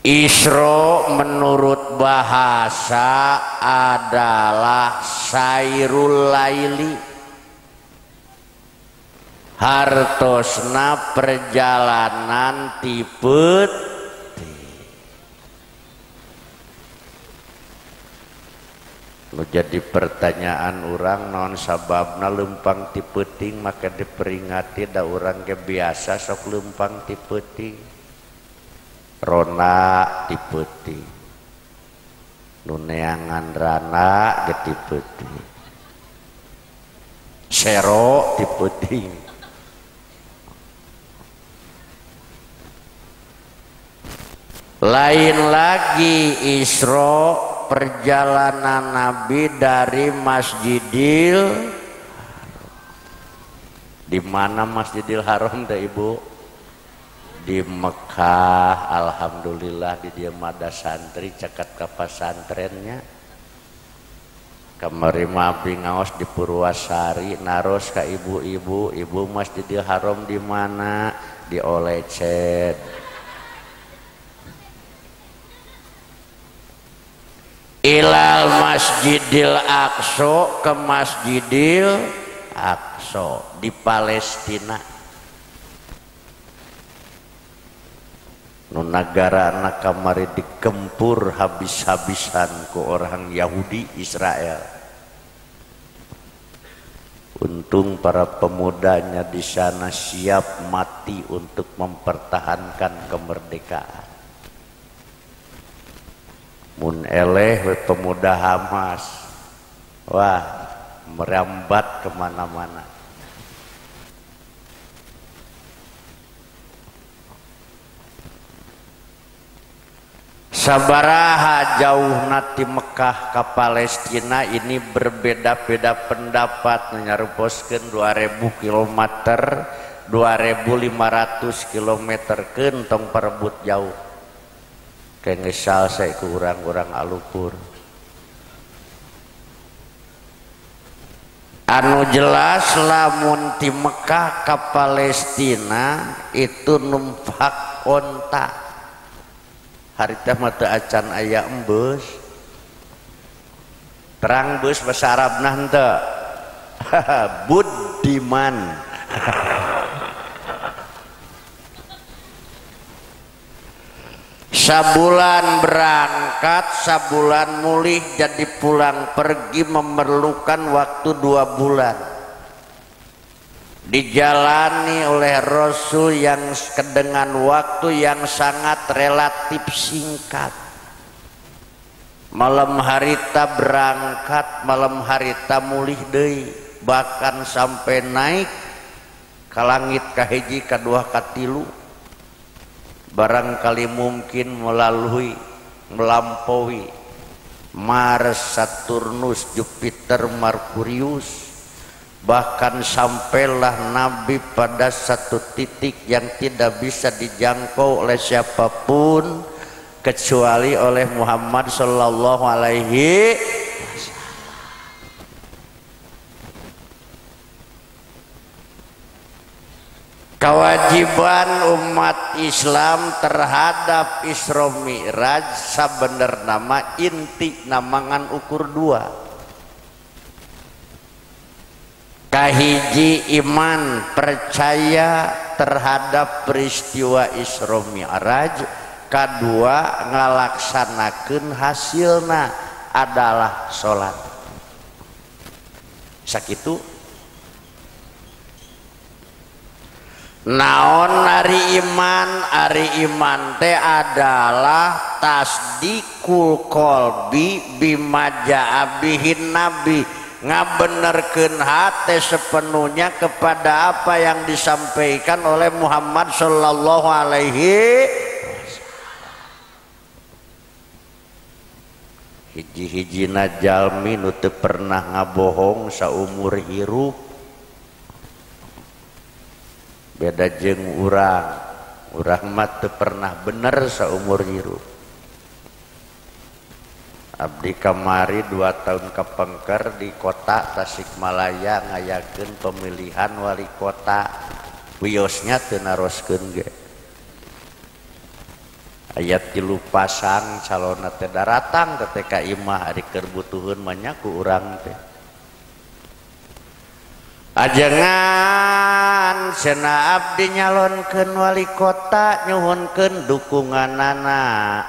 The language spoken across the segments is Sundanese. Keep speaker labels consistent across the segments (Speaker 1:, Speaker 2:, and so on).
Speaker 1: Isra menurut bahasa adalah sairul laili, hartosna perjalanan tipe nu jadi pertanyaan urang naon sababna leumpang ti peuting maka diperingati da urang ge biasa sok leumpang ti peuting. Rona ti peuting, nu neangan rana ge ti peuting, sero ti peuting. Lain lagi Isra perjalanan Nabi dari Masjidil, di mana Masjidil Haram teh Ibu? Di Mekah. Alhamdulillah di dia mada santri cakat ka pasantrennya. Kamari mah abdi ngaos di Purwasari naros ka ibu-ibu, ibu Masjidil Haram di mana? Di Olecet. Ilal Masjidil Aqsa, ke Masjidil Aqsa di Palestina. Nu nagarana kamari digempur habis-habisan ku orang Yahudi Israel. Untung para pemudanya di sana siap mati untuk mempertahankan kemerdekaan. Mun eleh we pemuda Hamas, wah merambat kemana-mana. Sabaraha jauhna ti Mekah ka Palestina ini berbeda-beda pendapat, nyaruposkeun 2000 km, 2500 km keun tong perebut jauh. Kayak ngesal saya ku urang-urang alupur. Anu jelas lamun ti Mekah ka Palestina itu numpak onta. Harita mah teu acan aya embeus. Terang beus basa Arabna henteu. Budiman. Sabulan berangkat, sabulan mulih, jadi pulang pergi memerlukan waktu 2 bulan. Dijalani oleh Rasul yang dengan waktu yang sangat relatif singkat. Malam harita berangkat, malam harita mulih deui, bahkan sampai naik ka langit kahiji, kadua, katilu. Barangkali mungkin melalui melampaui Mars, Saturnus, Jupiter, Merkurius. Bahkan sampailah Nabi pada satu titik yang tidak bisa dijangkau oleh siapapun kecuali oleh Muhammad Sallallahu Alaihi Wasallam. Kewajiban umat Islam terhadap Isra Mi'raj sabenerna nama inti namangan ukur 2. Kahiji iman percaya terhadap peristiwa Isra Mi'raj, kadua ngalaksanakeun hasilna adalah salat. Sakitu naon ari iman? Ari iman teh adalah tasdikul qalbi bima jaa bihin nabi, ngabenerkeun hate sepenuhnya kepada apa yang disampaikan oleh Muhammad sallallahu alaihi wasallam. Hiji-hijina jalmi nu teu pernah ngabohong saumur hirup, beda jeung urang, urang mah teu pernah bener saumur hirup. Abdi kamari 2 tahun kepengker di kota Tasikmalaya ngayakeun pemilihan wali kota. Wiosnya teu naroskeun ge. Aya 3 pasang calonna teh daratang teh ka imah ari keur butuheun mah nya ku urang teh. Ajengan cenah abdi nyalonkeun wali kota nyuhunkeun dukunganana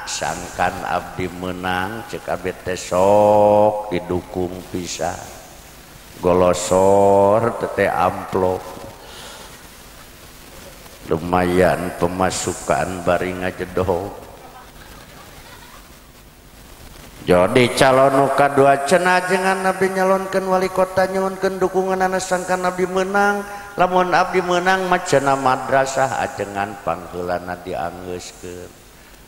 Speaker 1: sangkan abdi menang cek abdi teh sok didukung pisan golosor teh amplop lumayan pemasukan bari ngajedog. Jadi calon nu kadua cenah ajengan abdi nyalonkeun wali kota nyuhunkeun dukunganana sangkan abdi menang lamun abdi menang mah cenah madrasah ajengan pangheulana dianggeuskeun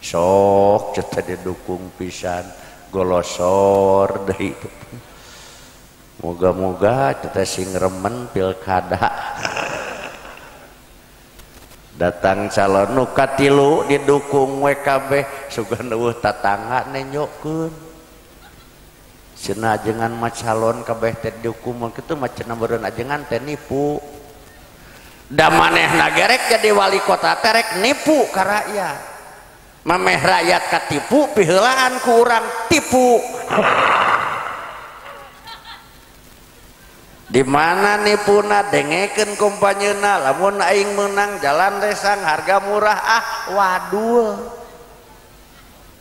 Speaker 1: sok cenah didukung pisan golosor deui moga-moga teh sing remen pilkada. Datang calon nu katilu didukung we kabeh sugan eueuh tatangga nenjokeun cenah ajengan mah calon kabeh teh didukung mah kitu mah cenah meureun ajengan teh nipu da manehna gerek jadi wali kota teh rek nipu ka rakyat mameh rakyat katipu piheulaan ku urang tipu. Di mana nipuna dengekeun kompanyeuna lamun aing meunang jalan resang harga murah ah wadul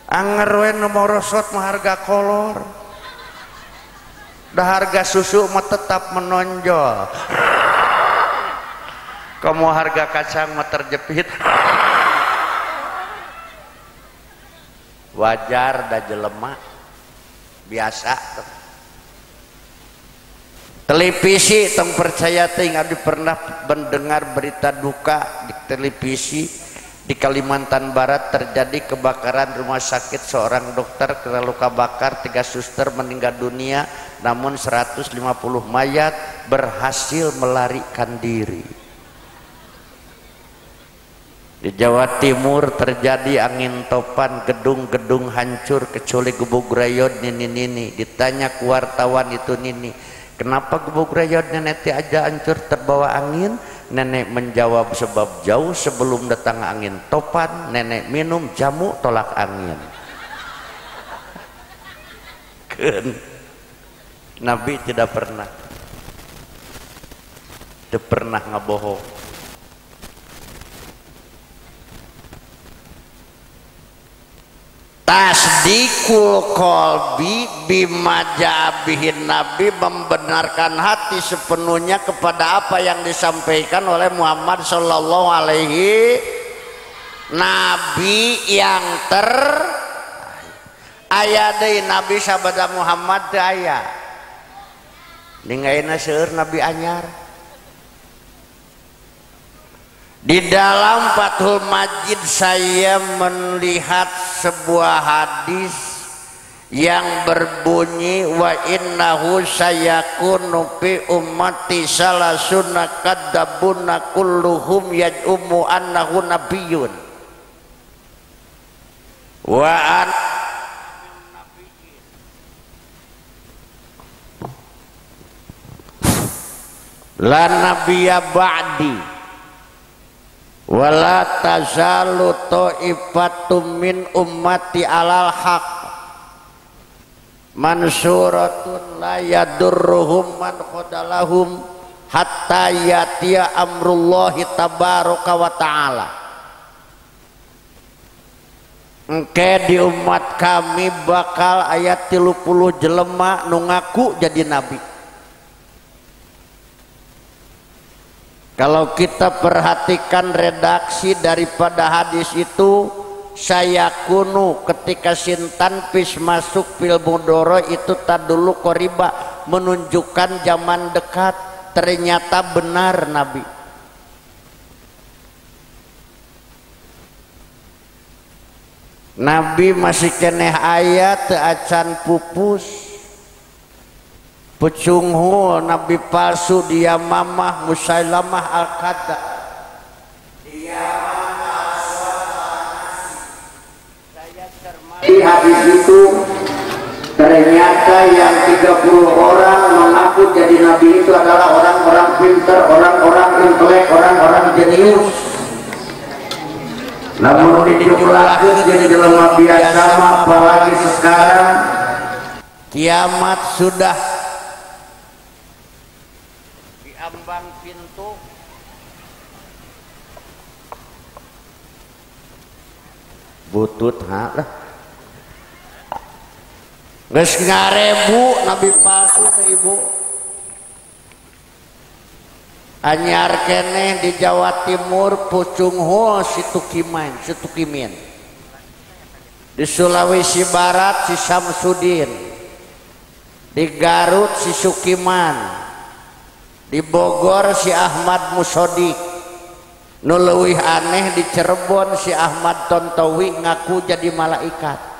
Speaker 1: anger we nu morosot mah harga kolor dah harga susu mah tetap menonjol kamu harga kacang mah terjepit wajar da jelema biasa. Televisi tong percaya ting abdi pernah mendengar berita duka di televisi di Kalimantan Barat terjadi kebakaran rumah sakit seorang dokter kena luka bakar 3 suster meninggal dunia namun 150 mayat berhasil melarikan diri. Di Jawa Timur terjadi angin topan gedung-gedung hancur kecuali gubuk rayod nini-nini. Ditanya ku wartawan itu nini, kenapa gubuk rayod nenek aja hancur terbawa angin? Nenek menjawab sebab jauh sebelum datang angin topan nenek minum jamu tolak angin. Nabi tidak pernah ngebohong. Tasdikul qalbi bima jaa bihin nabi, membenarkan hati sepenuhnya kepada apa yang disampaikan oleh Muhammad sallallahu alaihi nabi yang ter aya deui nabi sabada Muhammad teu aya ningaina seueur nabi anyar. Di dalam Fathul Majid saya melihat sebuah hadis yang berbunyi wa innahu sayakunu fi ummati salasuna kadzabuna kulluhum yad'umu annahu nabiyyun wa an la nabiyya ba'di wala tazalu ta'ifatum min ummati alal haq mansuratun la yadurruhum man khadalahum hatta yatiya amrullahi tabaraka wa ta'ala. Engke di umat kami bakal ayat 30 jelema nu ngaku jadi nabi. Kalau kita perhatikan redaksi daripada hadis itu, saya kunu ketika sintanfis masuk fil mudoro itu tadulu qoriba, menunjukkan zaman dekat. Ternyata benar Nabi. Nabi masih keneh ayat teu acan pupus. Pecunghul nabi palsu dia mamah Musailamah al-Kadza. Dia mamah. Saya cermati hadis itu Ternyata yang 30 orang mengaku jadi nabi itu adalah orang-orang pintar, orang-orang intelek, orang-orang jenius. Namun dijumlahkan jadi jelema biasa, apalagi sekarang kiamat sudah di ambang pintu. Butut ha lah. Geus ngarebu nabi palsu teh ibu. Anyar keneh di Jawa Timur Pucunghul si Tukimin. Di Sulawesi Barat si Samsudin. Di Garut si Sukiman. Di Bogor si Ahmad Musodik. Nu leuwih aneh di Cirebon si Ahmad Tontowi ngaku jadi malaikat.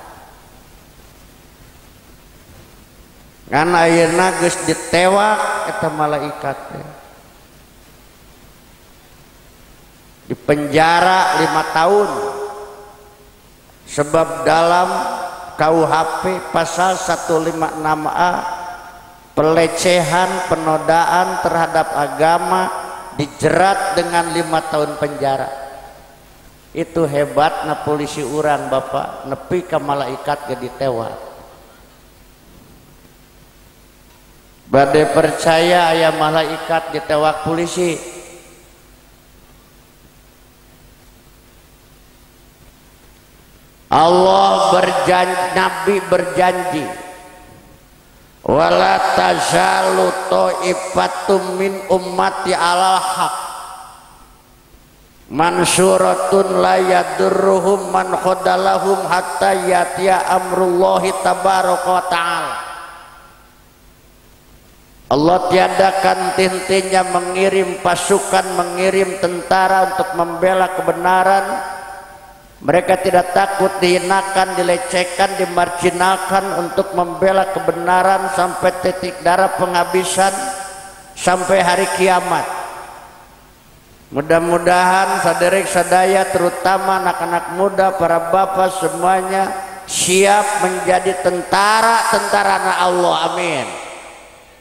Speaker 1: Ngan ayeuna geus ditewak eta malaikat teh. Di penjara 5 tahun. Sebab dalam KUHP pasal 156A pelecehan penodaan terhadap agama dijerat dengan 5 tahun penjara. Itu hebatna polisi urang bapak, nepi ka malaikat ge ditewak. Bade percaya aya malaikat ditewak polisi. Allah berjanji, Nabi berjanji, wala tazalu ta'ifatum min ummati alal haq mansuratun la yadurruhum man khadalahum hatta yatiya amrullahi tabaraka wa ta'ala. Allah tiadakan tintinya mengirim pasukan, mengirim tentara untuk membela kebenaran. Mereka tidak takut dihinakan, dilecehkan, dimarginalkan untuk membela kebenaran sampai titik darah penghabisan, sampai hari kiamat. Mudah-mudahan saderek sadaya, terutama anak-anak muda, para bapak semuanya siap menjadi tentara-tentara Allah. Amin.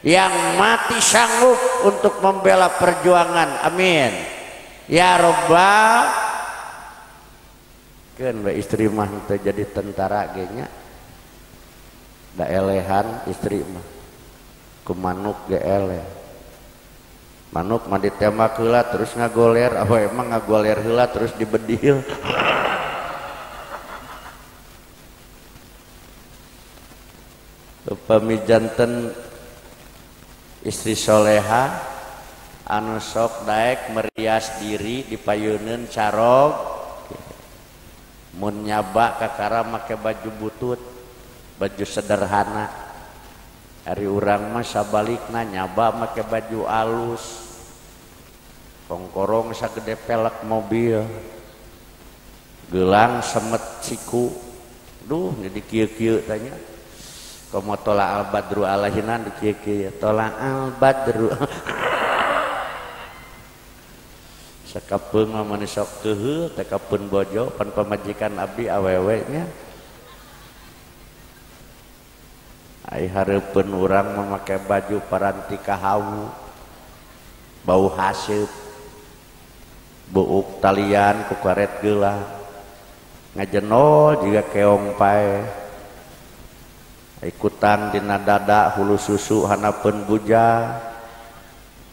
Speaker 1: Yang mati sanggup untuk membela perjuangan. Amin. Ya Rabbal. Keun we istri mah teu jadi tentara ge nya. Da elehan istri mah. Ku manuk ge eleh. Manuk mah ditembak heula terus ngagoler, awe emang ngagoler heula terus dibedil. Upami janten istri soleha anu sok daek merias diri dipayuneun carog. Mun nyaba kakara make baju butut, baju sederhana. Ari urang mah sabalikna nyaba make baju alus, kongkorong sagede pelek mobil, gelang semet siku. Duh, jadi kieu-kieu tanya. Komo tola al badru alahinan di kieu-kieu, tola al badru. Sakapeung mah mani sok keuheul teh kapeun bojo pan pamajikan abdi awewe nya. Ai hareupeun urang mah make baju paranti kahawu, bau haseup, buuk talian ku karet geula, ngajenol jiga keong pae. Ikutan dina dada hulu susu hanapeun bujang.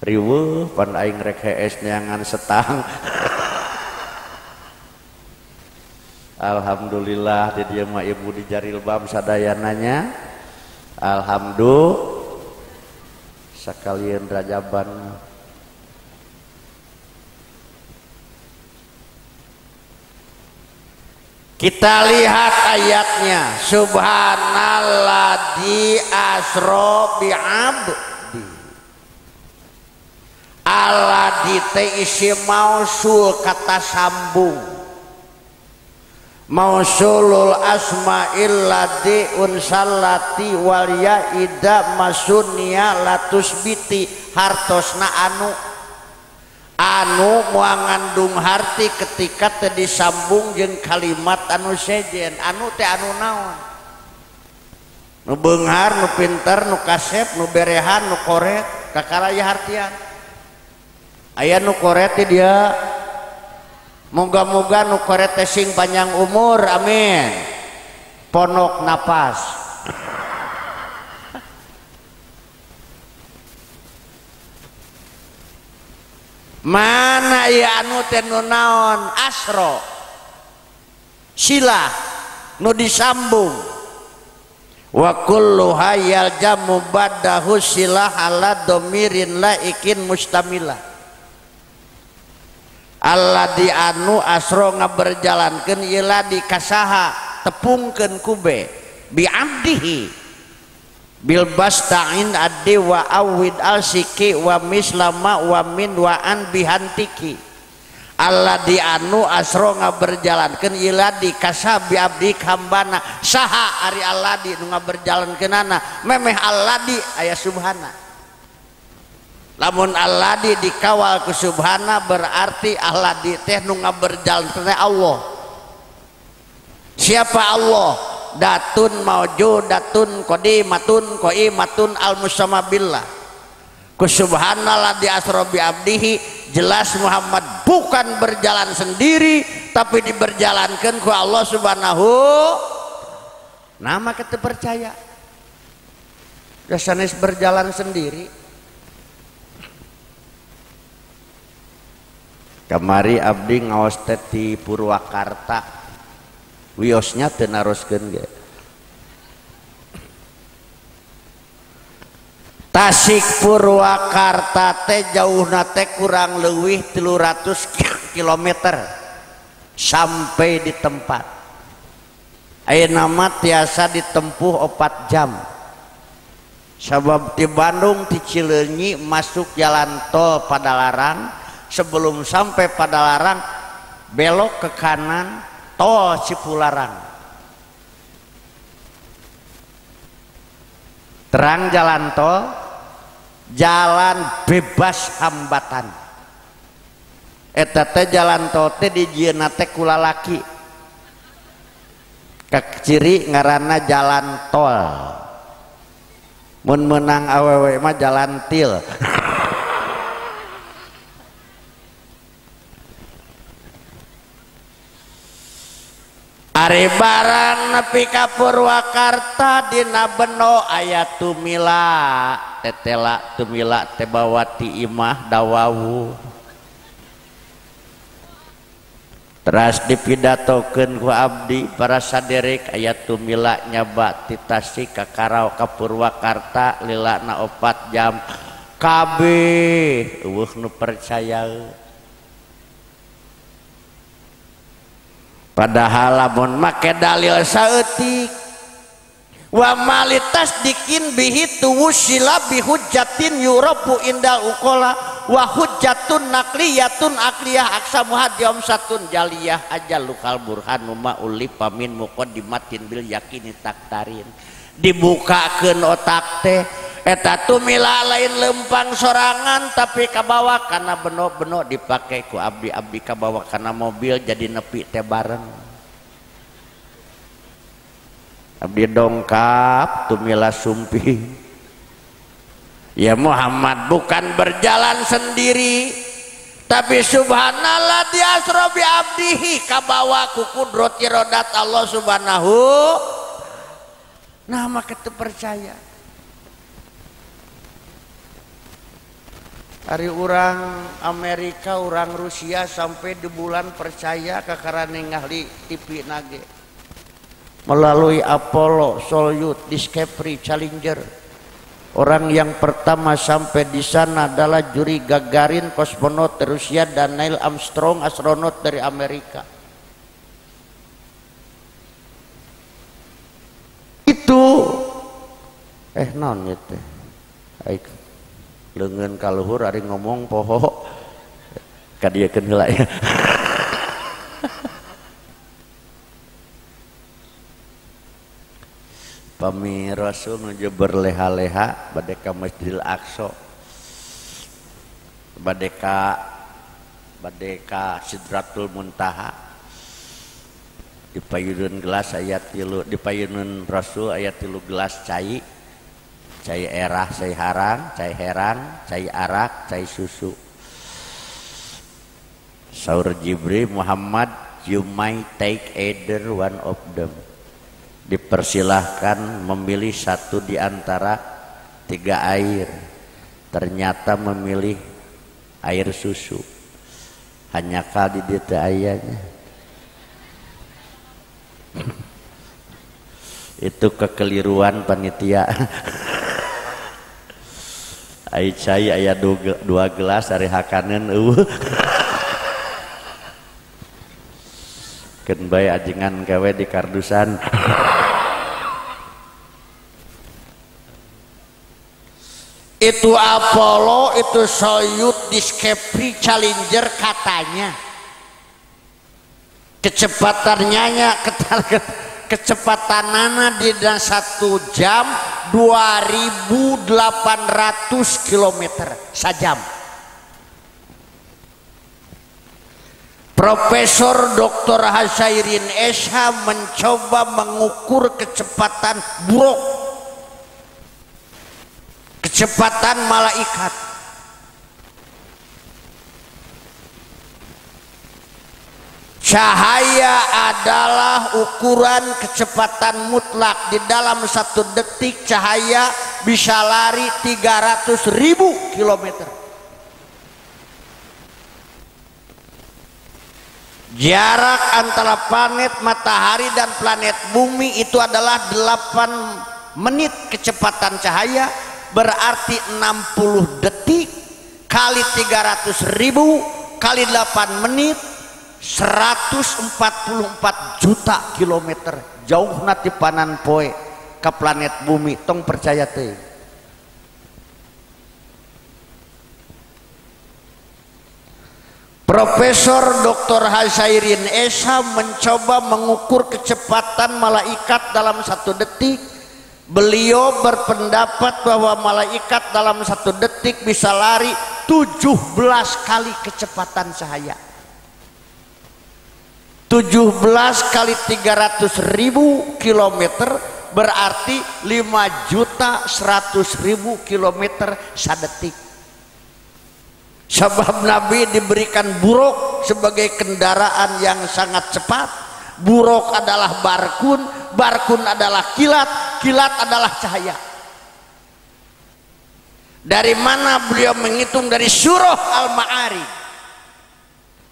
Speaker 1: Riweuh pan aing rek hees neangan setang. Alhamdulillah di dieu mah ibu di jarilbab sadayananya. Alhamdulillah sakalian rajaban. Kita lihat ayatnya. Subhanalladzi asra bi'abdi. Alladzi teh isi mausul kata sambung. Mausulul asma'il ladzi unsallati wal yaida masunia latusbiti hartosna anu anu moal ngandung harti ketika teh disambung jeung kalimat anu sejen. Anu teh anu naon? Nu beunghar, nu pinter, nu kasep, nu berehan, nu koret, kakara aya hartian. Aya nu koret dia. Moga-moga nu koret teh sing panjang umur, amin. Ponok napas. Mana ieu anu teh nu naon asro silah nu disambung wa kullu hayal jamu badahu silah ala domirin laikin mustamilah Allah di anu asro ngaberjalankeun ieu ladi kasaha tepungkeun kube bi abdihi bil basta'in addi wa awid al siki wa mislama wa min wa an bihantiki Allah di anu asro ngaberjalankeun ieu ladi kasabi abdi hambana saha ari Allah di nu ngaberjalankeunana memeh Allah di aya subhana lamun Allah di dikawal ku subhana berarti Allah di teh nu ngaberjalankeun Allah. Siapa Allah? Datun maujudatun qadimatun qaimatun al musamma billah. Ku subhanallah di asra bi abdihi jelas Muhammad bukan berjalan sendiri tapi diberjalankan ku Allah Subhanahu. Nama kita percaya. Sanes berjalan sendiri. Kamari abdi ngaos teh di Purwakarta. Wiosnya teu naroskeun ge. Tasik Purwakarta teh jauhna teh kurang leuwih 300 km sampai di tempat. Ayeuna mah tiasa ditempuh 4 jam. Sabab di Bandung ti Cileunyi masuk jalan tol Padalarang, sebelum sampai Padalarang belok ke kanan tol Cipularang. Terang jalan tol, jalan bebas hambatan. Eta teh jalan tol teh dijieunna teh ku lalaki. Kaciri ngaranna jalan tol. Mun meunang awewe mah jalan til. Ari barang nepi ka Purwakarta dina beno aya tumila tetela tumila teh bawa ti imah dawawu. Teras dipidatokeun ku abdi para saderek aya tumila nyaba ti Tasik ka Karau ka Purwakarta lilana 4 jam kabeh eueuh nu percaya. Padahal lamun make dalil saeutik wa malitas dikin bihi tuwusila bihujjatin yurabu indal uqala wa hujjatun naqliyatun aqliyah aksamu hadiyam satun jaliyah ajalukal burhanu ma ulifa min muqaddimatin bil yakini taktarin. Dibukakeun otak teh eta tumila lain lempang sorangan tapi kabawa kana beno-beno dipake ku abdi-abdi kabawa kana mobil jadi nepi teh bareng. Abdi dongkap tumila sumping. Ya Muhammad bukan berjalan sendiri tapi subhanallah di asra bi abdihi kabawa ku kudrat iradat Allah Subhanahu. Nah maka teu percaya. Ari orang Amerika, orang Rusia sampai di bulan percaya kakarane ngahli TV nage. Melalui Apollo, Soyuz, Discovery, Challenger. Orang yang pertama sampai di sana adalah Yuri Gagarin, kosmonot Rusia, dan Neil Armstrong, astronot dari Amerika. Itu naon ieu teh? Aik leungeun ka luhur ari ngomong poho kadieukeun heula ya. Pami Rasul nuju berleha-leha bade ka Masjidil Aqsa, bade ka Sidratul Muntaha. Dipayunun gelas aya 3, dipayunun Rasul aya 3 gelas cai. Cai erah, cai harang, cai herang, cai arak, cai susu. Saur Jibril, Muhammad, you might take either one of them. Dipersilahkan memilih satu di antara 3 air. Ternyata memilih air susu. Hanya kali di dieu ayanya. Itu kekeliruan panitia. Ai cai aya 2 gelas ari hakaneun eueuh. Keun bae ajengan gawe di kardusan. Itu Apollo, itu Soyuz, Discovery, Challenger katanya. Kecepatannya, kecepatanana di dalam 1 jam 2.800 km sajam. Profesor Dr. Hazairin SH mencoba mengukur kecepatan buruk, kecepatan malaikat. Cahaya adalah ukuran kecepatan mutlak. Di dalam 1 detik cahaya bisa lari 300.000 kilometer. Jarak antara planet matahari dan planet bumi itu adalah 8 menit kecepatan cahaya, berarti 60 detik kali 300.000 kali 8 menit 144 juta kilometer. Jauh nanti panan poe ke planet bumi, tong percaya teh. Profesor Dr. Hazairin SH mencoba mengukur kecepatan malaikat dalam 1 detik. Beliau berpendapat bahwa malaikat dalam 1 detik bisa lari 17 kali kecepatan cahaya. 17 kali 300.000 kilometer berarti 5.100.000 kilometer sadetik. Sebab Nabi diberikan buruk sebagai kendaraan yang sangat cepat. Buruk adalah barkun, barkun adalah kilat, kilat adalah cahaya. Dari mana beliau menghitung? Dari surah Al-Ma'arij.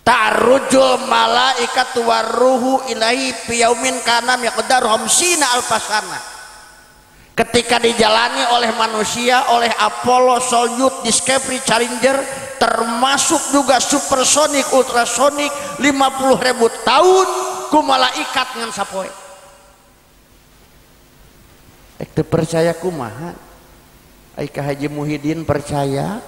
Speaker 1: Ta'rujul malaikatu warruhu ilahi fiyaumin kana miqdaru khamsina alfasana. Ketika dijalani oleh manusia, oleh Apollo, Soyuz, Discovery, Challenger, termasuk juga supersonik, ultrasonik, 50.000 tahun ku malaikat ngan sapoe. Ek teu percaya kumaha? Ai ka Haji Muhyiddin percaya?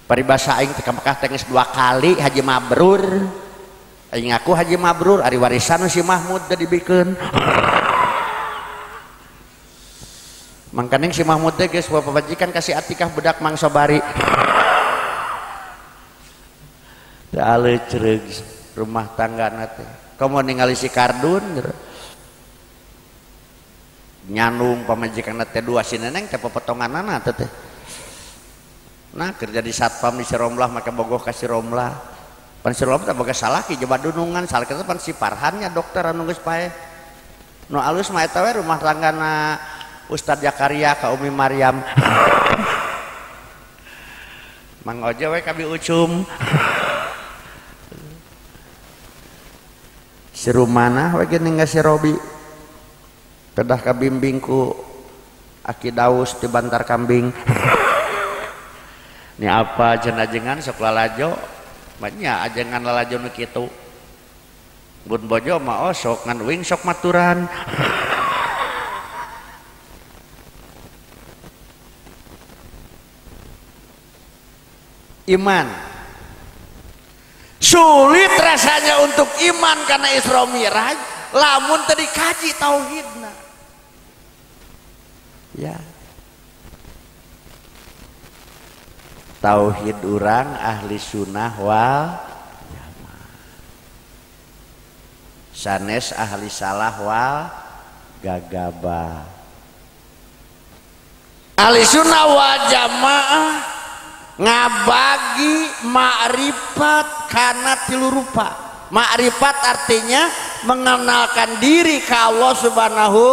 Speaker 1: Paribasa aing teh ka Mekah teh geus 2 kali Haji Mabrur. Aing ngaku Haji Mabrur ari warisan si Mahmud teh dibikeun. Mangkaning si Mahmud teh geus papajikan kasih Atikah budak Mang Sobari. Teu aleucreug rumah tanggana teh. Komo ningali si Kardun nyanung pamajikanna teh 2 si neneng teh popotonganana teh. Nah kerja di satpam di Siromlah maka bogoh ka Siromlah. Pan Siromlah teh boga salaki jaba dunungan, salaki teh pan si Farhannya dokter anu geus paeh. Nu alus mah eta we rumah tanggana Ustadz Jakaria ka Umi Maryam. Mang Ojo we kabi ucum. Si Rumanah we geuning si Robi. Pedah kabimbing ku Aki Daus di Bantar Kambing. Ini apa cenah ajengan sok lalajo? Banyak ajengan lalajo nu kitu. Bun bojo mah osok ngan uing sok maturan. Iman sulit rasanya untuk iman karena Isra Mi'raj, lamun tadi kaji tauhidna. Ya, tauhid urang ahli sunnah wal jamaah. Sanes ahli salah wal gagabah. Ahli sunnah wal jamaah ngabagi ma'rifat kana tilu rupa. Ma'rifat artinya mengenalkan diri ke Allah Subhanahu.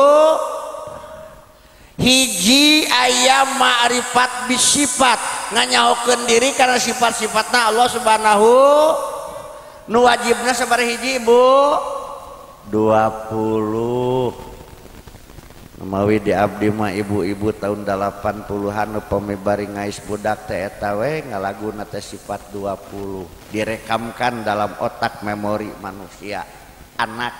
Speaker 1: Hiji ayam ma'rifat bisifat, nganyahokeun diri karena sifat-sifatna Allah Subhanahu. Nu wajibna sabaraha hiji Ibu? 20. Mawi di abdi mah ibu-ibu tahun 80-an upami bari ngais budak teh eta we ngalaguna teh sifat 20 direkamkan dalam otak memori manusia anak.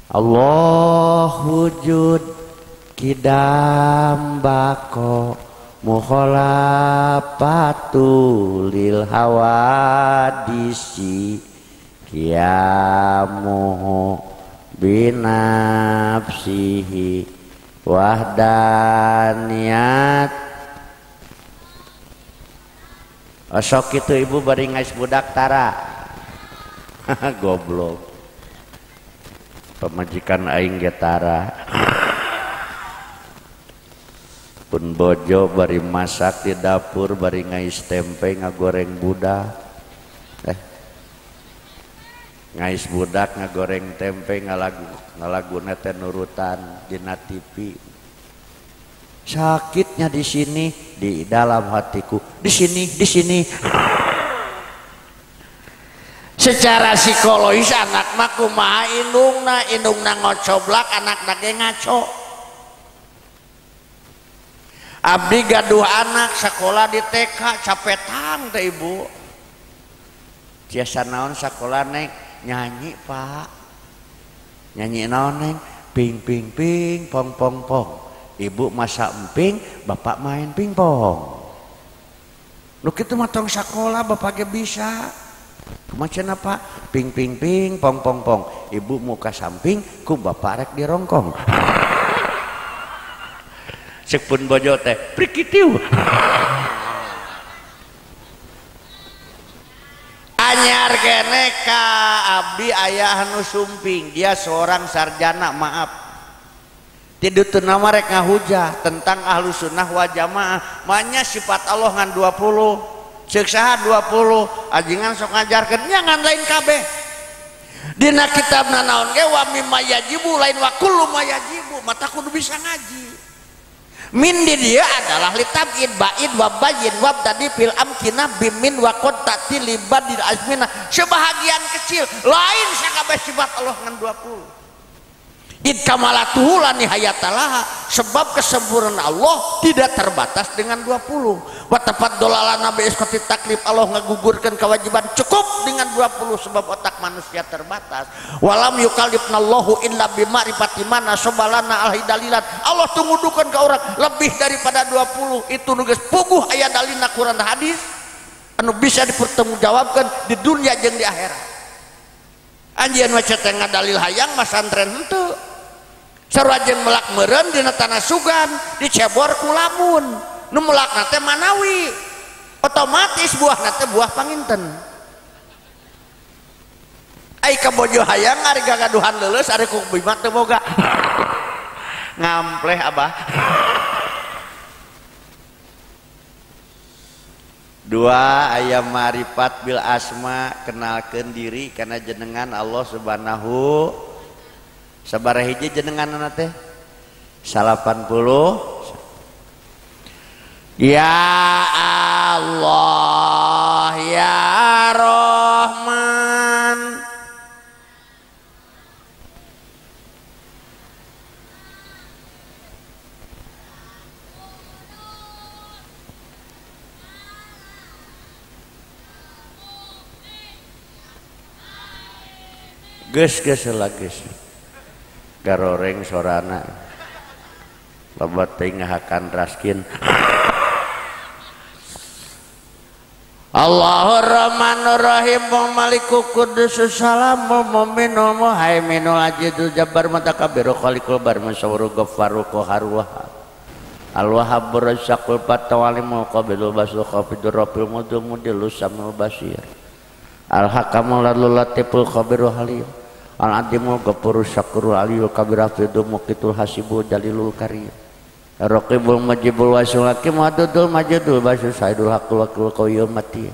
Speaker 1: Allah wujud kidam bako mukhalafatu lil hawadisi kiamuhu binafsihi wahdaniyat. Osok itu ibu bari ngais budak tara. Goblok. Pemajikan aing ge tara. Pun bojo bari masak di dapur bari ngais tempe ngagoreng budak. Ngais budak ngagoreng tempe ngalaguna teh nurutan dina TV. Sakitnya di sini, di dalam hatiku, di sini, di sini. Secara psikologis anak mah kumaha indungna, indungna ngocoblak, anakna ge ngaco. Abdi gaduh anak sekolah di TK capetang teh ibu. Tiasa naon sekolah neng? Nyanyi pak, nyanyi naon neng? Ping ping ping pong pong pong. Ibu masak emping, bapak main pingpong. Nu kitu mah tong sakola bapak ge bisa. Kumaha apa? Ping ping ping pong pong pong. Ibu muka samping, ku bapak rek dirongkong. Cek pun bojo teh prikitiu. Anyar kene ka abdi ayah nu sumping, dia seorang sarjana, maaf. Tidur nama rek ngahujah tentang ahlu sunnah wal jamaah. Manya sifat Allah ngan 20, ceuk saha 20, ajingan sok ngajarkeun nya ngan lain kabeh. Dina kitabna naon ge wa mimma yajibu lain wa kullu ma yajibu, mata kudu bisa ngaji. Min di dia adalah litabid ba'id wa bayin wa tadi fil amkinah bimin wa qad ta'ti libadil azmina, sebahagian kecil lain sakabeh sifat Allah ngan 20. Id kamalatuhu la nihayatalaha, sebab kesempurnaan Allah tidak terbatas dengan 20. Wa tafaddalalana bi isqati taklif, Allah ngagugurkeun kewajiban cukup dengan 20 sebab otak manusia terbatas. Walam yukallifnallahu illa bima'rifati mana sobalana alhidalilan, Allah tungudukeun ke orang lebih daripada 20 itu nu geus puguh aya dalilna Quran hadis anu bisa dipertanggungjawabkeun di dunia jeung di akhirat. Anjeun mah teh ngadalil hayang masantren henteu. Sarua jeung melak meureun dina tanah sugan dicebor ku lamun nu melakna teh manawi, otomatis buahna teh buah panginten. Ai ka bojo hayang ari gagaduhan leuleus ari ku bima teu boga. Ngampleh abah. Dua ayam marifat bil asma, kenalkeun diri kana jenengan Allah Subhanahu. Sabaraha hiji jenenganna teh? 80. Ya Allah ya Rahman. Geus geus lah geus. Garoreng sorana loba teuing ngahakan raskin. Allahur Rahmanur Rahim Malikul Qudus Salamul Mu'minul Muhaiminul Azizul Jabbar Mutakabbir Khaliqul Bar Musawwir Ghaffarul Qahhar Al Wahhabur Razzaqul Fattah Alimul Qabilul Basul Khafidur Rafiul Mudil Mudilus Samul Basir. Al hakamul adlul latiful khabirul halim al adimul ghafurus syakurul aliyul kabir hafidul muqitul hasibul jalilul karim raqibul majibul wasul hakim wadudul majidul basu saidul hakul wakil qayyum mati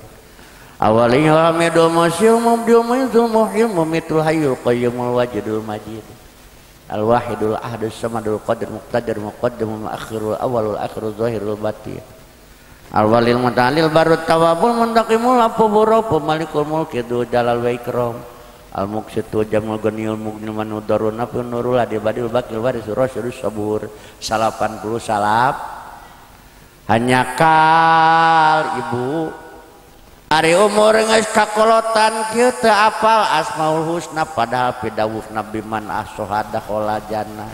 Speaker 1: awaliyul hamidul musyil mubdiul muizul muhyil mumitul hayyul qayyumul wajidul majid al wahidul ahadus samadul qadir muqtadir muqaddimul muakhirul awalul akhirul zahirul batin al walil muta'alil barut tawabul muntaqimul afu malikul mulki dzul jalal wa ikram al muqsitu jamul ghaniyul mughnil manudarun nafun nurul hadi badil bakil waris rasyidus sabur 80 salap hanya kal ibu ari umur geus kakolotan kieu teu apal asmaul husna padahal pidawuh nabi man ahsohada khala jannah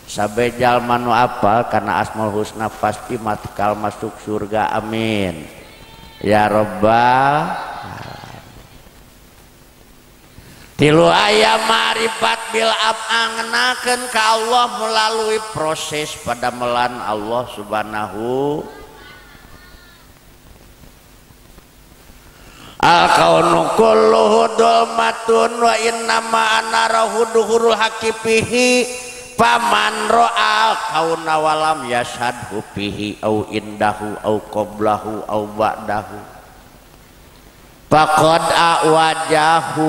Speaker 1: sabe jalma nu apal kana asmaul husna pasti matkal masuk surga amin ya rabbal. Tilu aya ma'rifat bil ab'angenakeun ka Allah melalui proses padamelan Allah Subhanahu al kaunu kulluhu dhulmatun wa innama ana rahu duhurul haqiqihi paman ra'al kauna walam yashadhu fihi au indahu au qablahu au ba'dahu faqad awajahu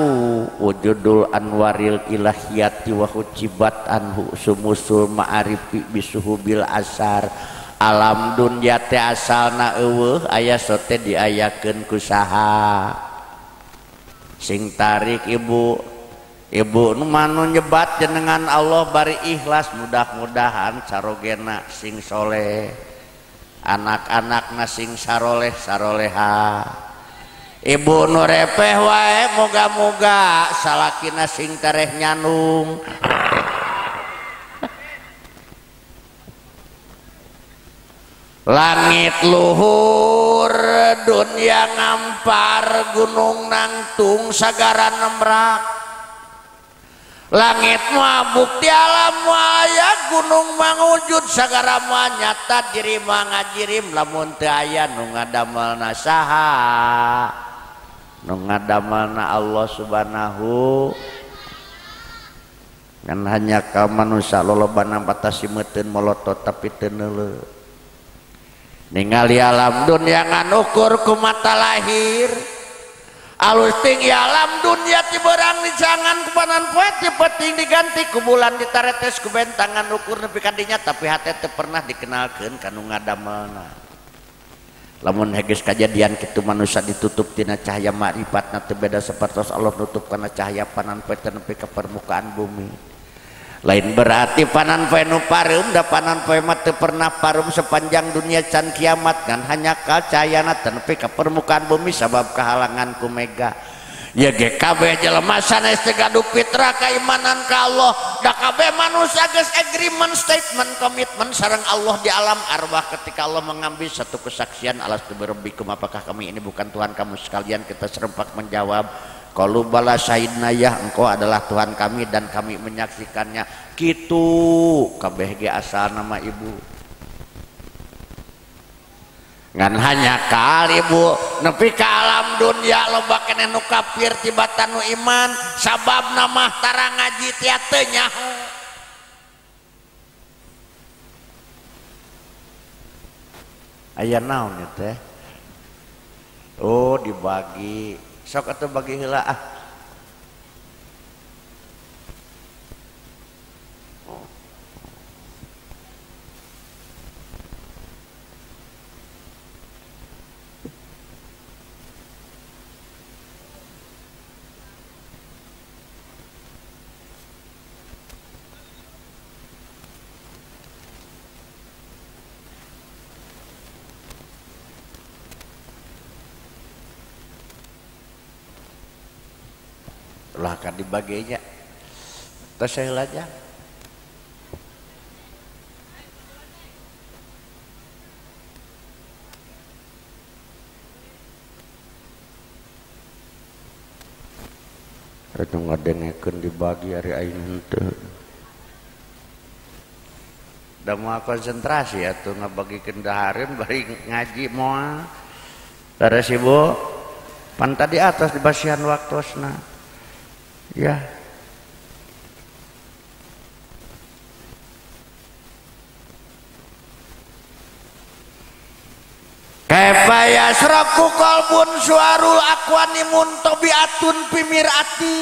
Speaker 1: wujudul anwaril ilahiyati wa hujibat anhu sumusul ma'arifi bisuhubil asar alam dunya teh asalna eueuh aya sote diayakeun ku saha sing tarik ibu ibu nu manu nyebat jenengan Allah bari ikhlas mudah-mudahan carogena sing soleh anak-anakna sing saroleh saroleha ibu nu repeh wae moga-moga salakina sing tereh nyanung langit luhur dunia ngampar gunung nangtung sagara nemrak langit mah bukti alam aya gunung mangujud sagara mah nyata diri mangajirim lamun teu aya nu ngadamelna saha nu ngadamelna Allah Subhanahu kan hanya ka manusia lolobana batasi meuteun molotot tapi teu neuleuh ningali alam dunya ngan ukur ku mata lahir alus tinggi alam dunia ti berang dicangan ku panan poe ti penting diganti ku bulan ditaretes ku bentangan ukur nepi ka dinya tapi hate teu pernah dikenalkeun ka nu ngadamelna lamun geus kajadian kitu manusia ditutup tina cahaya makrifatna teu beda sapertos Allah nutup kana cahaya panan poe teu nepi ka permukaan bumi lain berarti panan poe nu pareum da panan poe mah teu pernah pareum sepanjang dunia can kiamat kan hanya ka cahayana teu nepi ka permukaan bumi sabab kahalangan ku mega ya ge kabeh jelema sanes teu gaduh fitrah keimanan ka Allah da kabeh manusia geus agreement statement komitmen sareng Allah di alam arwah ketika Allah mengambil satu kesaksian alastu birabbikum apakah kami ini bukan Tuhan kamu sekalian kita serempak menjawab qalu bala syahidna ya engkau adalah Tuhan kami dan kami menyaksikannya kitu kabeh ge asal nama ibu ngan hanya kali bu nepi ka alam dunia loba keneh nu kafir tibatan nu iman sabab nama tara ngaji tia teu nyaho aya naon ieu teh oh dibagi sok atuh bagi heula ah lah kan dibaginya terus saya aja itu ngadengekeun dibagi ari aing henteu da moal konsentrasi atuh ngabagikeun dahareun bari ngaji moal leres ibu. Pan tadi atas di basihan waktosna. Ya. Kaifa yasraku qalbun suarul aqwani muntabiatun pimirati.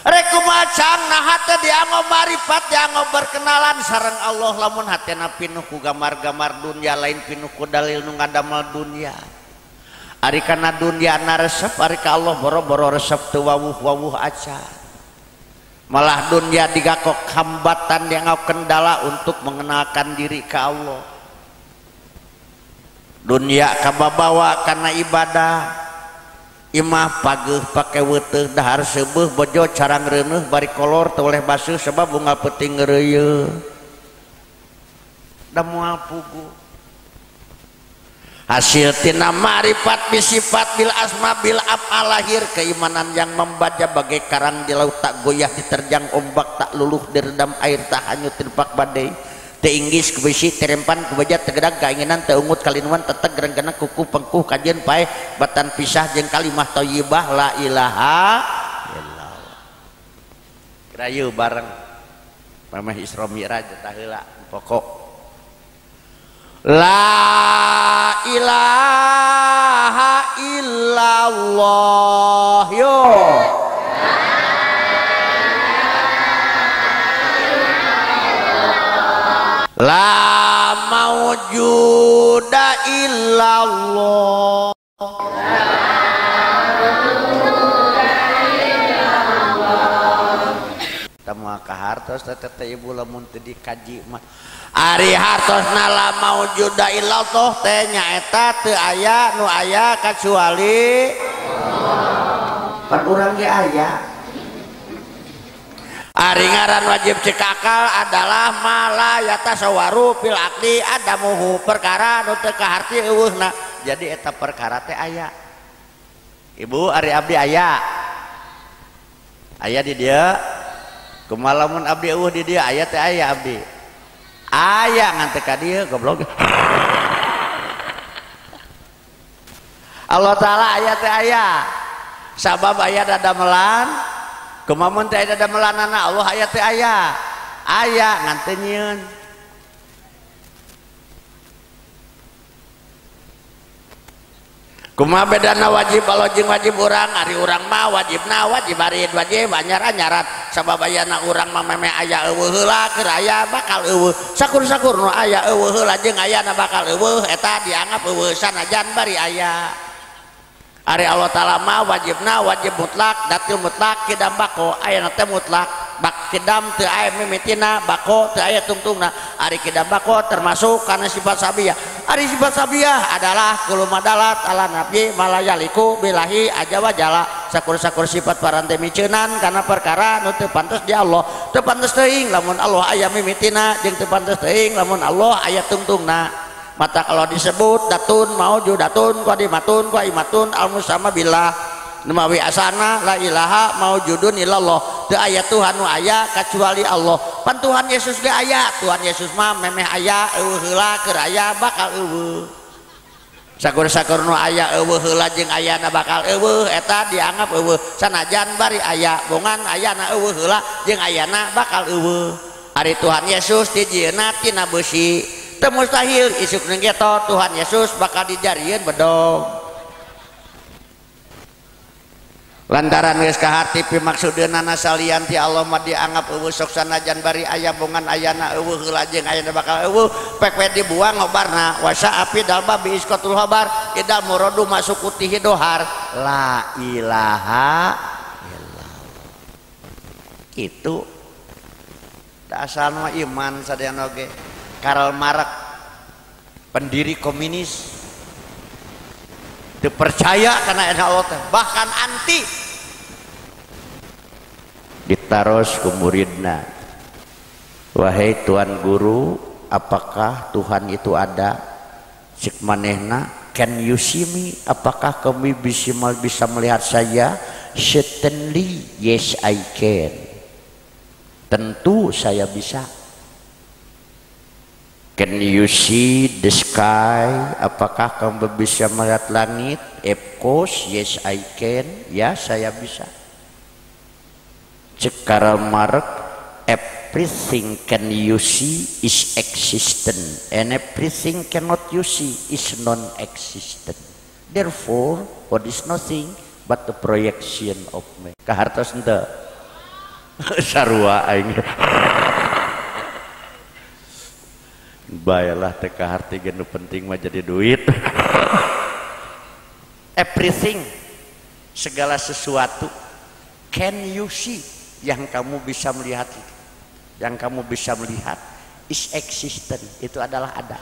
Speaker 1: Rek kumacang nah hate dianggo marifat dianggo berkenalan sareng Allah lamun hatena pinuh ku gamar-gamar dunia lain pinuh ku dalil nu ngadamel dunia. Ari kana dunia na resep ari ka Allah boro-boro resep teu wawuh-wawuh acan. Malah dunia digakok hambatan dianggo kendala untuk mengenalkan diri ka Allah. Dunia kababawa kana ibadah. Imah pageuh pake weuteuh dahar seubeuh bojo carang reuneuh bari kolor teu oleh basuh sebab bunga peuting ngeureuyeuh. Da moal pugu. Hasil tina ma'rifat bisifat bil asma bil af'al lahir keimanan yang membaca bagai karang di laut tak goyah diterjang ombak tak luluh diredam air tak hanyut terpak badai. Teinggis ku besi terempan ku baja tegedag keinginan teungut kalinuan teteg renggana kuku pengkuh kajian paeh batan pisah jeung kalimah thayyibah la ilaha illallah. Rayu bareng pameh Isra Mi'raj tah heula pokok la ilaha illallah yo. La maujuda illallah. Temu ka hartos teh ibu lamun teu dikaji mah. Ari hartosna la maujuda illallah teh nyaeta teu aya nu aya kacuali Allah. Pan urang ge aya. Ari ngaran wajib cek akal adalah mala yatasawaru fil aqli adamuhu perkara nu teu kaharti eueuhna. Jadi eta perkara teh aya. Ibu ari abdi aya. Aya di dieu. Kumaha lamun abdi eueuh di dieu aya teh aya abdi. Aya ngan teu ka dieu goblok. Allah Ta'ala aya teh aya. Sabab aya dadamelan. Kumamun teh aya damelanana Allah aya teh aya. Aya ngan teu nyieun. Kumaha bedana wajib Allah jeung wajib urang? Ari urang mah wajibna wajib ari wajib anyar-anyarat. Sabab ayana urang mah memeh aya eueuh heula keur aya bakal eueuh. Sakur-sakur nu aya eueuh heula jeung ayana bakal eueuh eta dianggap eueuh sanajan bari aya. Ari Allah Ta'ala mah wajibna wajib mutlak datil mutlak kidam bako ayana teh mutlak bak kidam teu aya mimitina bako teu aya tungtungna. Ari kidam bako termasuk karena sifat sabiyah. Ari sifat sabiyah adalah kullu madalat ala nabi malayaliku bilahi aja wajala. Sakur-sakur sifat parante miceunan karena perkara nu teu pantes di Allah teu pantes teuing lamun Allah aya mimitina jeung teu pantes teuing lamun Allah aya tungtungna. Mata kalau disebut datun maujudatun qadimatun qaimatun almusama billah nemawi asana la ilaha maujudun illallah. Teu aya Tuhan nu aya kecuali Allah. Pan Tuhan Yesus ge aya, Tuhan Yesus mah memeh aya eueuh heula keur aya bakal eueuh. Sakur-sakur nu aya eueuh heula jeung ayana bakal eueuh eta dianggap eueuh sanajan bari aya bongan ayana eueuh heula jeung ayana bakal eueuh. Ari Tuhan Yesus dijieunna tina beusi. Teu mustahil isuk nu geto Tuhan Yesus bakal dijarieun bedog. Lantaran geus kaharti pimaksudeunana salian ti Allah mah dianggap eueuh sok sanajan bari aya bongan ayana eueuh heula jeung ayana bakal eueuh pek we dibuang ngobarna wasa api dal babi iskatul habar idal muradu masukutihi dohar la ilaha illallah. Kitu da asal mah iman sadayana oge. Karl Marx pendiri komunis dipercaya karena Allah teh bahkan anti ditaros ku muridna, wahai tuan guru apakah Tuhan itu ada? Cik manehna, can you see me? Apakah kamu bisa melihat saya? Certainly yes I can. Tentu saya bisa. Can you see the sky? Apakah kamu bisa melihat langit? Of course, yes I can. Ya, saya bisa. Cek Karl Marx, everything can you see is existent and everything cannot you see is non-existent. Therefore, what is nothing but the projection of me. Kahartos henteu? Sarua aing. Baiklah teh kaharti ge nu penting mah jadi duit. Everything, segala sesuatu, can you see, yang kamu bisa melihat itu, yang kamu bisa melihat is existent, itu adalah ada.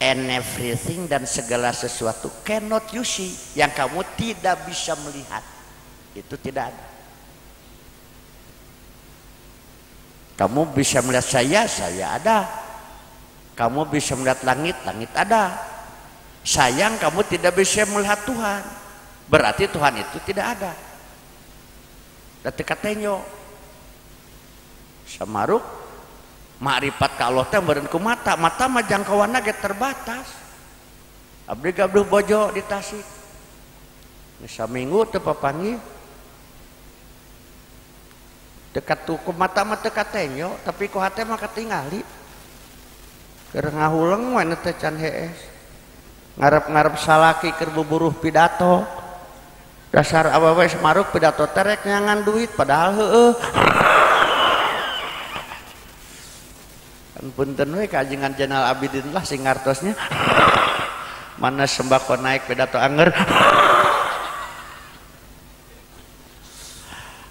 Speaker 1: And everything, dan segala sesuatu, cannot you see, yang kamu tidak bisa melihat, itu tidak ada. Kamu bisa melihat saya, saya ada. Kamu bisa melihat langit, langit ada. Sayang kamu tidak bisa melihat Tuhan. Berarti Tuhan itu tidak ada. Dati katenyo. Samaruk makrifat ka Allah teh meureun ku mata, mata mah jangkauanna ge terbatas. Abdi gaduh bojo di Tasik. Saminggu teu papanggih. Dekat tuh ku mata mah teu katenyo, tapi ku hate mah katingali. Keur ngahuleng we teh can hees. Ngarep-ngarep salaki keur buburuh pidato. Dasar awewe semaruk pidato teh rek nyangan duit padahal heueuh. Kan punten we ka ajengan Jenal Abidin lah sing ngartosnya. Mana sembako naik pidato anger.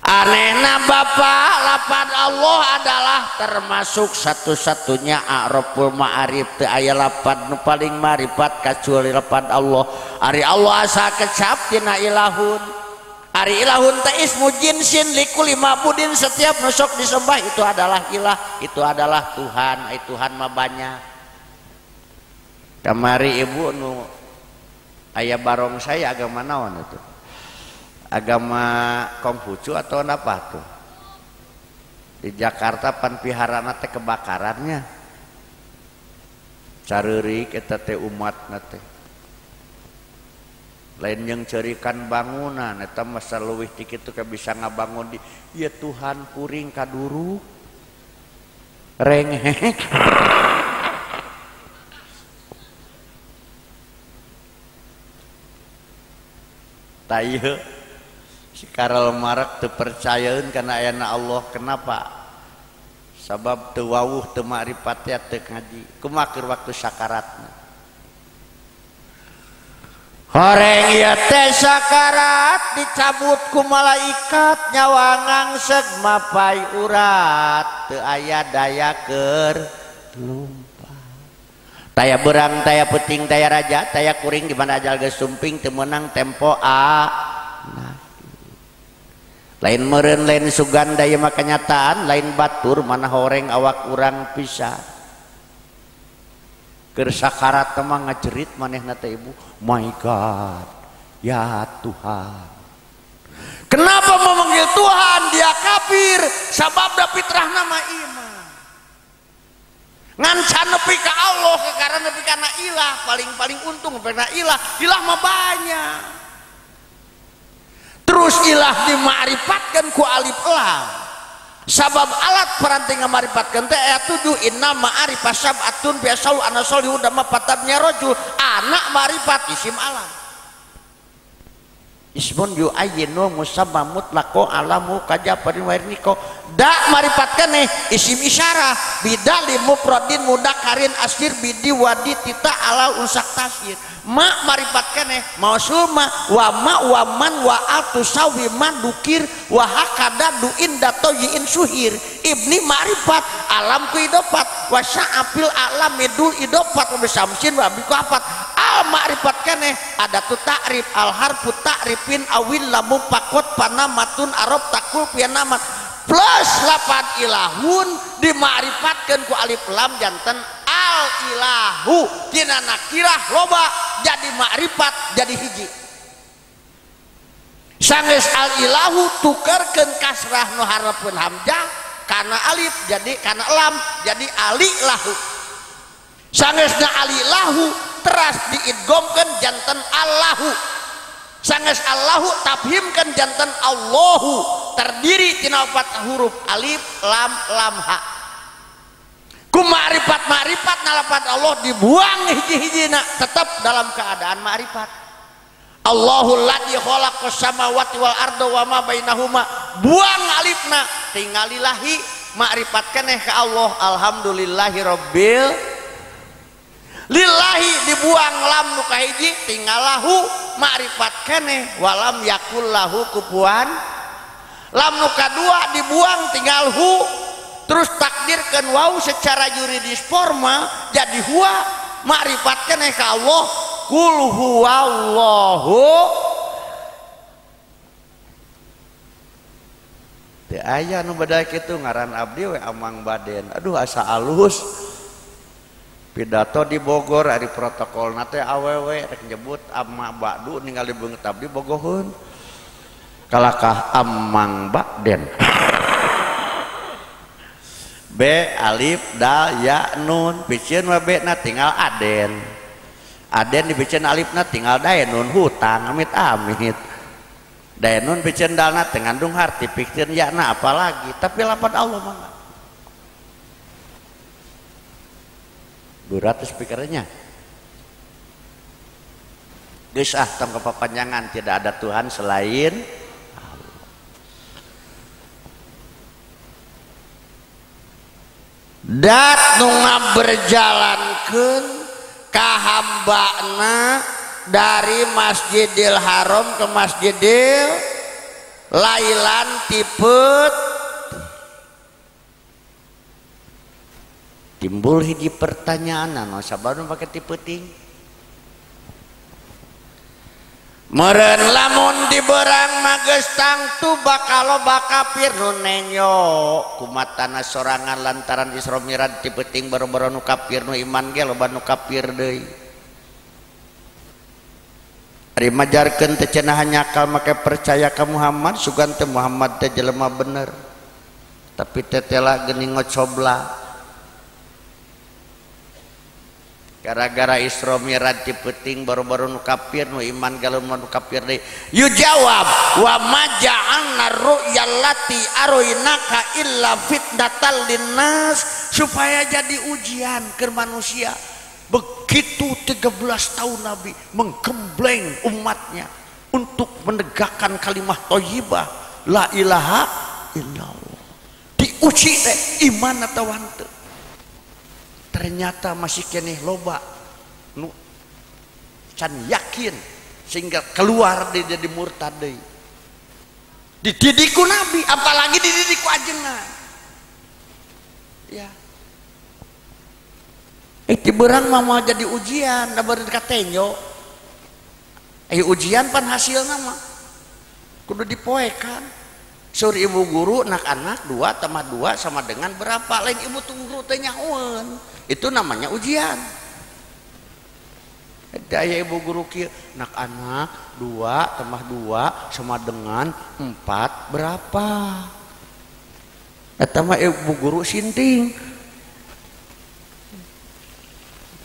Speaker 1: Anehna bapak, lapan Allah adalah termasuk satu-satunya a'raful ma'arif, teu aya lapan nu paling marifat kacuali lapan Allah. Ari Allah asa kecap tina ilahun. Ari ilahun teh ismu jinsin likuli ma'budin, setiap nu sok disembah itu adalah ilah, itu adalah Tuhan. Ai Tuhan mah banyak. Kamari ibu nu aya barong saya agama naon itu? Agama Konghucu atau apa tuh? Di Jakarta pan piharana teh kebakarannya. Careurik eta teh umatna teh. Lain yang cerikan bangunan eta masa leuwih ti kitu ka bisa ngabangun di ya Tuhan kuring kaduru. Rengek. Tah si Karl Marx teu percayaeun kana ayana Allah. Kenapa? Sabab teu wawuh teu makrifat teu ngaji. Kumaha keur waktu sakaratna? Horeng ieu teh sakarat dicabut ku malaikat nyawa ngangseg mapai urat teu aya daya keur lumpat. Taya berang, taya peuting, taya raja, taya kuring di mana ajal geus sumping teu meunang tempo a. Nah. Lain meureun lain suganda ieu mah kenyataan, lain batur mana horeng awak urang pisah. Keur sakarat mah ngajerit manehna teh ibu, my God, ya Tuhan. Kenapa memanggil Tuhan? Dia kafir, sabab da fitrahna mah iman. Ngan can nepi ka Allah, kakara nepi kana ilah, paling-paling untung nepi kana ilah, ilah mah banyak. Terus ilah dima'rifatkan ku alif lam. Sabab alat peranti ngamarifatkan teh ayat 7 inna ma'arifah sab'atun biasalu anasol yudama patabnya rojul anak ma'rifat isim alam. Ismun yu'ayyinu musamma mutlaqo alamu kajaparin wairniko da marifat keneh isim isyarah bidali mufradin mudakarin asir bidi wadi tita alal unsak tasir ma marifat keneh mausul ma wa ma wa man wa al tusawi man dukir wa hakada duin datoyin suhir ibni marifat alam ku idopat wa sya'afil alam idul idopat wa bisamsin wa bikuafat al ma'rifat keneh ada tu ta'rif al harfu ta'rifin awil lamu pakot panamatun arob takul pianamat plus lapan ilahun dima'rifatkan ku alif lam janten al ilahu tina nakirah loba jadi ma'rifat jadi hiji sanggeus al ilahu tukerkeun kasrah nu hareupeun hamzah Karena alif jadi karena lam jadi ali lahu. Sangesna ali lahu teras diidgomkeun janten Allahu. Sanges Allahu tafhimkeun janten Allahu, terdiri tina 4 huruf alif lam lam ha. Ku ma'rifat ma'rifat nalapat Allah dibuang hiji-hijina tetap dalam keadaan ma'rifat. Allahul ladzi khalaqas samawati wal arda wa ma bainahuma, buang alifna tingalilahi ma'rifat keneh ka Allah. Alhamdulillahi rabbil lillahi dibuang lam nu kahiji tinggal lahu ma'rifat keneh walam yakul lahu kufuwan. Lam nu kadua dibuang tinggal hu, terus takdirkan wau secara yuridis formal jadi huwa ma'rifat keneh ka Allah. Kul huwallahu. Teu aya nu beda kitu ngaran abdi we Amang Baden. Aduh asa alus. Pidato di Bogor ari protokolna teh awewe rek nyebut amma ba'du ningali beungeut abdi bogoheun. Kalakah Amang Baden. B alif dal ya nun piceun we B na tinggal aden. Aden dibiceun alifna tinggal daenun hutang amit amit. Daenun biceun dalna teu ngandung harti piceun yakna apalagi tapi lapan Allah mah. Berat speakernya. Geus ah tong kepapanjangan, tidak ada Tuhan selain Allah. Dat nu ngaberjalankeun kahambana dari Masjidil Haram ke Masjidil Lailan tipet. Timbul hiji pertanyaan anu sabar nu pake tipeting. Meureun lamun diberang mah geus tangtu bakal loba kafir nu nenyo kumatana sorangan lantaran Isra Mi'raj tipeting boro-boro nu kafir nu iman ge loba nu kafir deui. Ari majarkeun teh cenah nyakal make percaya ka Muhammad sugan teh Muhammad teh jelema bener. Tapi tetela geuning ngocobla. Gara-gara Isra Mi'raj tipeting baru-baru nu kafir nu iman galon nu kafir deui. Yu jawab wa ma ja'alna ru'yallati aroinaka illa fitnatal linnas, supaya jadi ujian ke manusia. Begitu 13 tahun Nabi menggembleng umatnya untuk menegakkan kalimah thayyibah la ilaha illallah. Diuji teh iman atau henteu. Ternyata masih keneh loba nu can yakin sehingga keluar dia jadi murtad deui. Dididik ku Nabi apalagi dididik ku ajengan. Ya. Tiberang mah mau jadi ujian da beureun katenyo. Ujian pan hasilna mah kudu dipoekan. Sur ibu guru anak-anak 2 tambah 2 sama dengan berapa, lain ibu guru teh nyahoeun. Itu namanya ujian. Daya ibu guru kieu, anak-anak 2 tambah 2 sama dengan 4 berapa? Eta mah ibu guru sinting.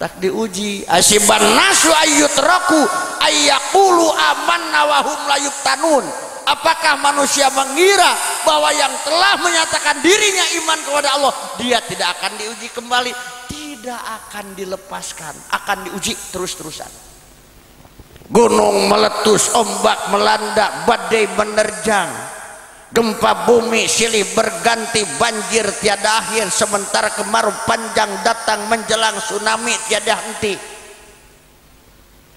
Speaker 1: Tak diuji. Asiban nasu ayyutraku ayyaqulu amanna wa hum la yuftanun. Apakah manusia mengira bahwa yang telah menyatakan dirinya iman kepada Allah, dia tidak akan diuji kembali, tidak akan dilepaskan, akan diuji terus-terusan. Gunung meletus, ombak melanda, badai menerjang, gempa bumi silih berganti, banjir tiada akhir, sementara kemarau panjang datang menjelang tsunami tiada henti.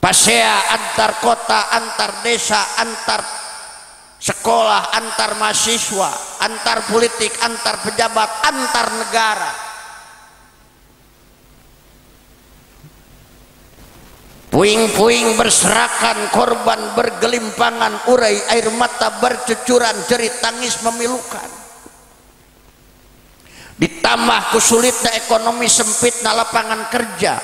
Speaker 1: Pasea antar kota, antar desa, antar sekolah, antar mahasiswa, antar politik, antar pejabat, antar negara. Puing-puing berserakan, korban bergelimpangan, urai air mata bercucuran, jerit tangis memilukan. Ditambah kesulitnya ekonomi, sempitnya lapangan kerja,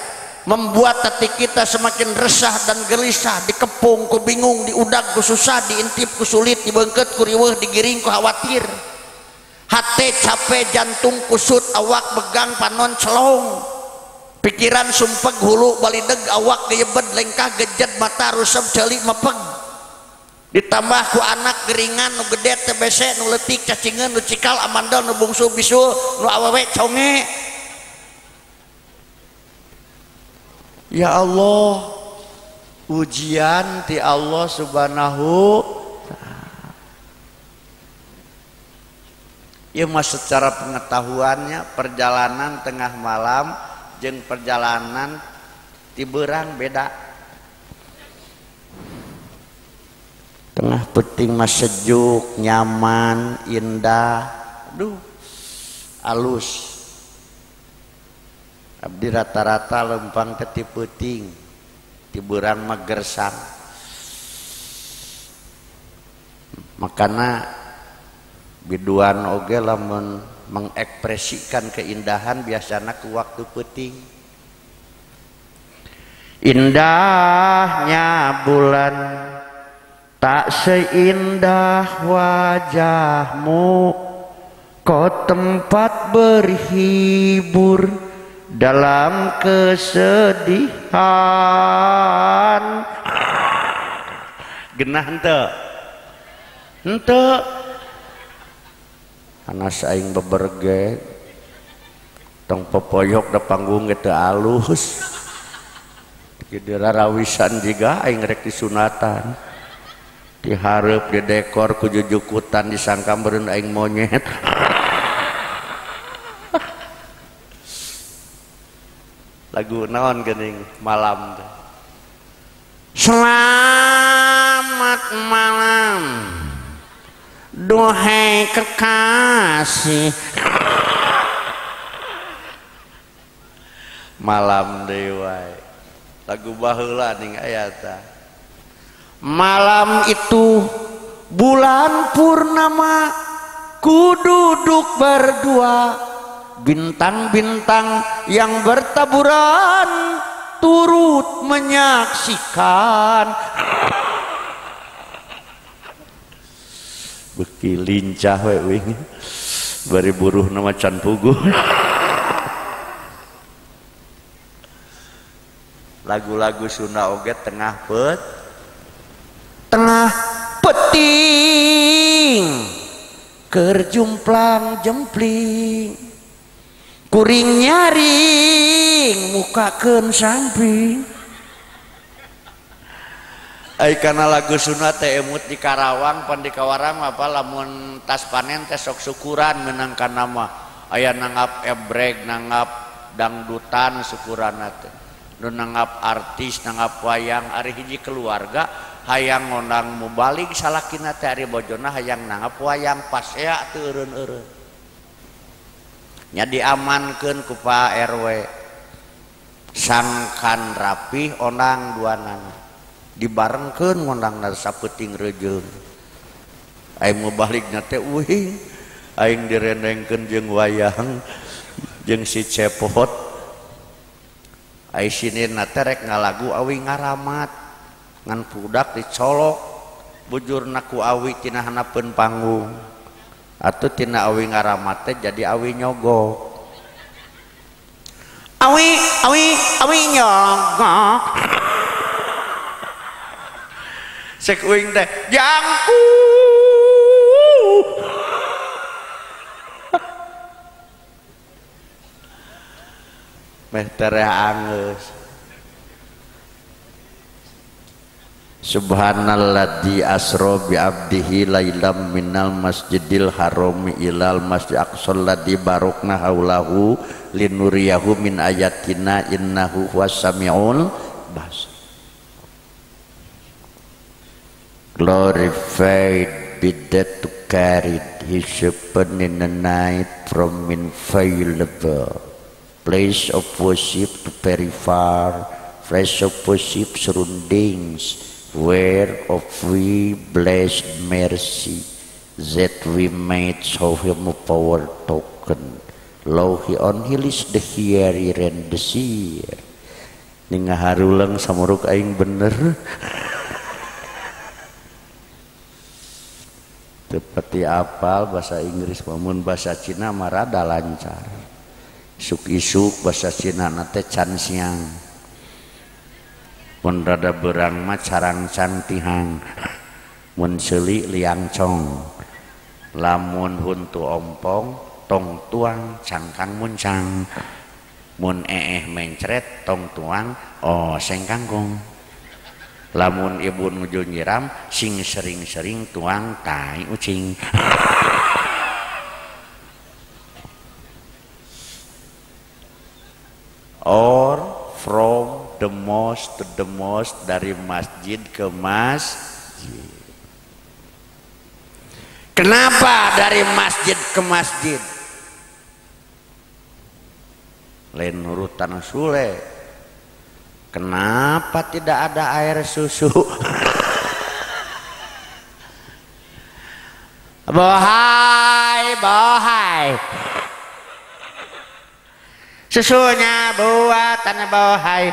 Speaker 1: membuat hati kita semakin resah dan gelisah, dikepung ku bingung, diudag ku susah, diintip ku sulit, dibengket ku riweuh, digiring ku khawatir. Hate capek, jantung kusut, awak begang, panon celong, pikiran sumpeg, hulu balideg, awak geyebed, lengkah gejed, mata rusep, celik mepeg, ditambah ku anak geringan nu gede TBC, nu leutik cacingeun, nu cikal amandel, nu bungsu bisul, nu awewe conge. Ya Allah, ujian ti Allah Subhanahu. Ya mas, secara pengetahuannya perjalanan tengah malam jeung perjalanan ti beurang beda. Tengah peuting mah sejuk, nyaman, indah, aduh alus. Abdi rata-rata lempang teh ti peuting, ti beurang mah gersang. Makana biduan oge lamun mengekspresikan keindahan biasana ku waktu peuting. Indahnya bulan tak seindah wajahmu, kau tempat berhibur dalam kesedihan. Genah henteu? Henteu. Anas aing beberge tong popoyok da panggung ge teu alus. Kieu rarawisan jiga aing rek disunatan. Dihareup didekor ku jujukutan disangka meureun aing monyet. Lagu naon geuning malam teh. Selamat malam duhai kekasih. Malam deui wae. Lagu baheula ning aya tah. Malam itu bulan purnama, ku duduk berdua, bintang-bintang yang bertaburan turut menyaksikan. Beki lincah we wing bari buruh nama can puguh. Lagu-lagu Sunda oge tengah pet, tengah peting, keur jumplang jempling, kuring nyaring mukakeun samping. Ai kana lagu Sunda teh emut di Karawang pan di Kawarang apa lamun tas panen teh sok syukuran meunang kana mah aya nanggap ebreg, nanggap dangdutan syukuranna teh, nu nanggap artis, nanggap wayang. Ari hiji keluarga hayang ngondang mubalig salakina teh, ari bojona hayang nanggap wayang pasea teu eureun-eureun. Nya diamankeun ku Pak RW sangkan rapih onang duanana dibarengkeun ngondangna sapeuting reujeung. Aing mubaligna teh uing aing direndengkeun jeung wayang jeung si cepot. Ai sinirna teh rek ngalagu awi ngaramat ngan budak dicolok bujurna ku awi tina hanapeun panggung atuh tina awi ngaramat teh jadi awi nyogok. Awi awi awi nyogok. Sek uing teh jangku. Meh tereh angeus. Subhanalladzi asra bi abdihi lailam minal masjidil harami ilal masjid aqsal ladzi barokna haulahu linuriyahu min ayatina innahu huwas samiul basir. Glorified be that to carried his shepherd in the night from inviolable place of worship to very far place of worship surroundings, where of we blessed mercy that we might show him a power token. Lo he on he is the hearer and the seer. Ning ngaharulang samuruk aing bener. Seperti apal bahasa Inggris mamun bahasa Cina mah rada lancar. Isuk-isuk bahasa Cina na teh can siang. Mun rada berang mah carangcang tihang. Mun seuli liang cong. Lamun huntu ompong tong tuang cangkang muncang. Mun eeh mencret tong tuang oseng kangkung. Lamun ibu nuju nyiram sing sering-sering tuang tai ucing. Or from the mosque to the mosque, dari masjid ke masjid. Kenapa dari masjid ke masjid? Lain urutan Sule. Kenapa tidak ada air susu? Bohai, bohai. Susunya buatan bohai.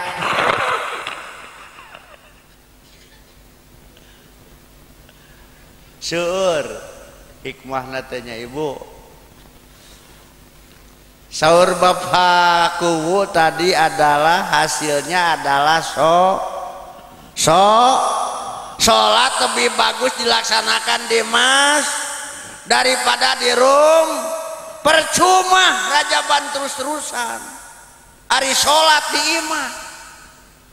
Speaker 1: Seur hikmahna teh nya ibu. Saur Bapak Kuwu tadi adalah hasilnya adalah sholat lebih bagus dilaksanakan di mas daripada di rum. Percuma rajaban terus-terusan. Ari sholat di imah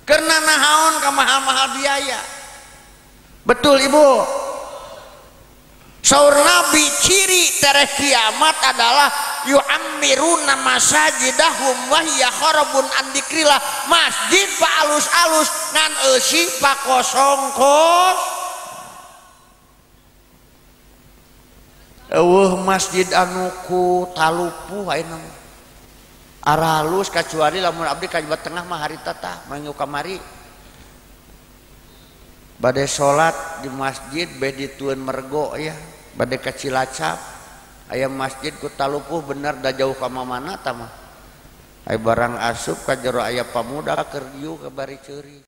Speaker 1: karena nahaon ka mahal-mahal biaya. Betul ibu. Saur Nabi ciri tereh kiamat adalah yu'ammiruna masajidahum wa hiya kharabun an dzikrillah. Masjid pak alus-alus ngan eusi pak kosong kos. Eueuh masjid anu ku talupuh ayeuna aralus kacuali lamun abdi ka Jawa Tengah mah harita tah mangyu kamari. Bade salat di masjid beh ditueun mergo ya, bade ka Cilacap. Aya masjid ku talupuh bener da jauh ka mana tah mah. Aya barang asup ka jero aya pamuda keur dieu ka bari ceurik.